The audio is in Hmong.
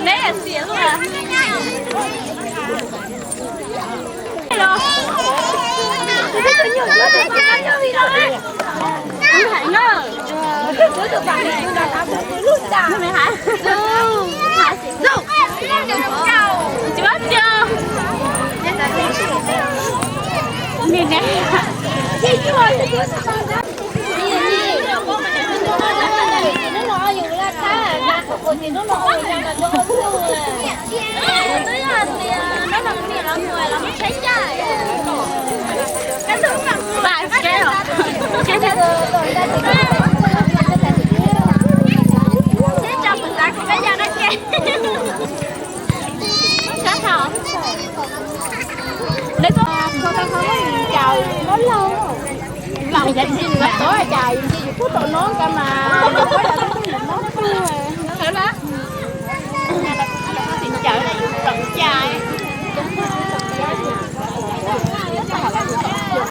Neb xiam luaj. Neb txhob, txhob, txhob, txhob caws mob laug. Lam yam tsis tau cas, yus ntsia yus pub tau no ka mas, yus pub yam tsis tau yus mob pug.